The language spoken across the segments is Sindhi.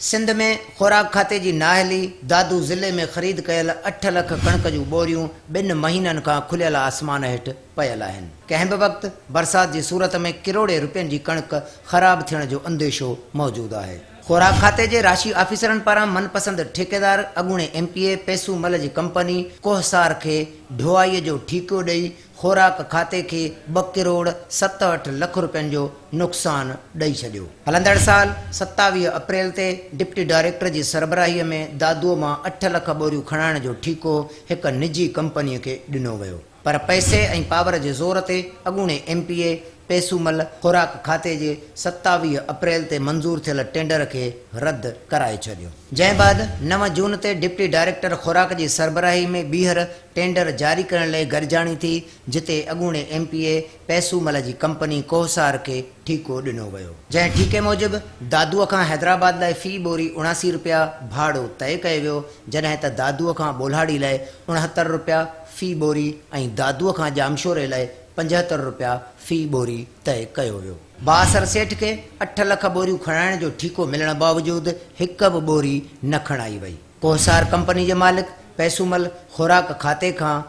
سنڌ ۾ خوراڪ کاتي جي نااهلي، دادو ضلعي ۾ خريد ڪيل اٺ لک ڪڻڪ جون ٻوريون ٻن مهينن کان کليل آسمان هيٺ پيل آهن. ڪنهن به وقت برسات جي صورت ۾ ڪروڙين رپين جي ڪڻڪ خراب ٿيڻ جو انديشو موجود آهي. خوراڪ کاتي جي راشي آفيسرن پاران من پسند ٺيڪيدار اڳوڻي ايم پي اي پيسو مل جي ڪمپني ڪوهسار کي ڍوئائي جو ٺيڪو ڏئي خوراڪ کاتي کي ٻه ڪروڙ 67 لک رپين جو نقصان ڏئي ڇڏيو. هلندڙ سال 27 اپريل تي ڊپٽي ڊائريڪٽر جي سربراهي ۾ دادوء مان اٺ لک ٻوريون کڻائڻ جو ٺيڪو هڪ نجي ڪمپني کي ڏنو ويو پر پئسي ۽ پاور جي زور تي اڳوڻي ايم پي اي پيسومل خوراڪ کاتي جي 27 اپريل تي منظور ٿيل ٽينڊر کي رد ڪرائي ڇڏيو. جنهن بعد نو جون تي ڊپٽي ڊائريڪٽر خوراڪ جي سربراهي ۾ ٻيهر ٽينڊر جاري ڪرڻ لئي گڏجاڻي ٿي، جتي اڳوڻي ايم پي اي پيسومل جي ڪمپني ڪوهسار کي ٺيڪو ڏنو ويو. جنهن ٺيڪي موجب دادوء کان حيدرآباد لاء في ٻوري 79 رپيا ڀاڙو طئي ڪيو ويو، جڏهن ته دادوء کان ٻولهاڙي لاء 69 رپيا في ٻوري ۽ دادوء کان ڄامشوري لاء 75 رپيا في ٻوري طئي ڪيو ويو. بااثر سيٺ کي اٺ لک ٻوريون کڻائڻ جو ٺيڪو ملڻ باوجود هڪ به ٻوري نه کڻائي وئي. ڪوهسار ڪمپني جي مالڪ پيسومل خوراڪ کاتي کان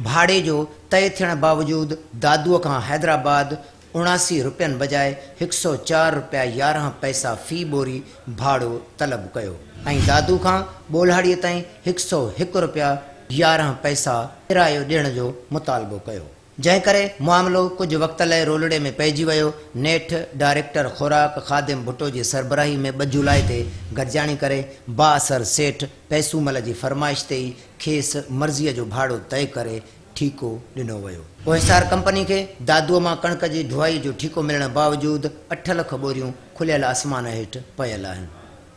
ڀاڙي جو طئي ٿيڻ باوجود دادوء کان حيدرآباد 79 رپين بجاء هڪ سئو چار رپيا 11 پئسا في ٻوري ڀاڙو طلب ڪيو ۽ دادو کان ٻولهاڙيء تائين هڪ سئو هڪ رپيا 11 پئسا ڪرايو ڏيڻ جو مطالبو ڪيو. جنهن ڪري معاملو ڪجهه وقت لئه رولڙي ۾ پئجي ويو. نيٺ ڊائريڪٽر خوراڪ خادم ڀٽو جي سربراهي ۾ ٻه جولاء تي گڏجاڻي ڪري بااثر سيٺ پيسومل جي فرمائش تي ئي کيس مرضيء جو ڀاڙو طئي ڪري ٺيڪو ڏنو ويو. ڪوهسار ڪمپني کي دادوء مان ڪڻڪ جي ڍوئائي جو ٺيڪو ملڻ باوجود اٺ لک ٻوريون کليل آسمان هيٺ پيل آهن.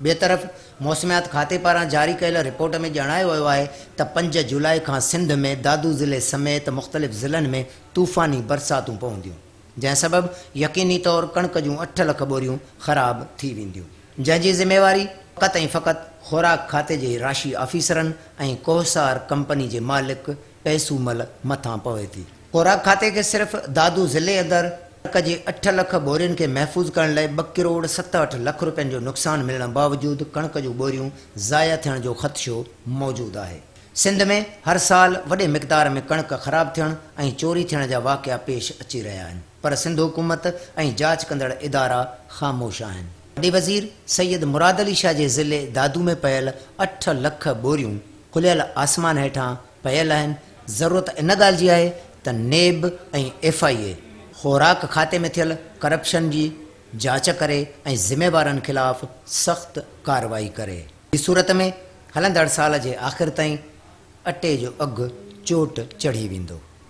ٻئي طرف موسميات کاتي پاران جاري ڪيل رپورٽ ۾ ڄاڻايو ويو آهي ته پنج جولاء کان سنڌ ۾ دادو ضلعي سميت مختلف ضلعن ۾ طوفاني برساتون پونديون جنهن سبب يقيني طور ڪڻڪ جون اٺ لک ٻوريون خراب ٿي وينديون جنهن جي ذميواري فقط ۽ فقط خوراڪ کاتي جي راشي آفيسرن ۽ ڪوهسار ڪمپني جي مالڪ پيسومل مٿان پوي ٿي. خوراڪ کاتي کي صرف دادو ضلعي اندر ڪڻڪ جي اٺ لک ٻورين کي محفوظ ڪرڻ لاء ٻه ڪروڙ 67 لک روپين جو نقصان ملڻ باوجود ڪڻڪ جون ٻوريون ضايع ٿيڻ جو خدشو موجود آهي. سنڌ ۾ هر سال وڏي مقدار ۾ ڪڻڪ خراب ٿيڻ ۽ چوري ٿيڻ جا واقعا پيش اچي رهيا آهن پر سنڌ حڪومت ۽ جاچ ڪندڙ ادارا خاموش آهن. وڏي وزير سيد مراد علي شاهه جي ضلعي دادو ۾ پيل اٺ لک ٻوريون کليل آسمان هيٺان پيل آهن، ضرورت ان ڳالهه جي آهي ته نيب ۽ ايف I اي خوراڪ کاتي ۾ ٿيل ڪرپشن جي جاچ ڪري ۽ ذميوارن خلاف سخت ڪارروائي ڪري. ٻي صورت ۾ هلندڙ سال جي آخر تائين اٽي جو اگهه چوٽ چڙهي ويندو.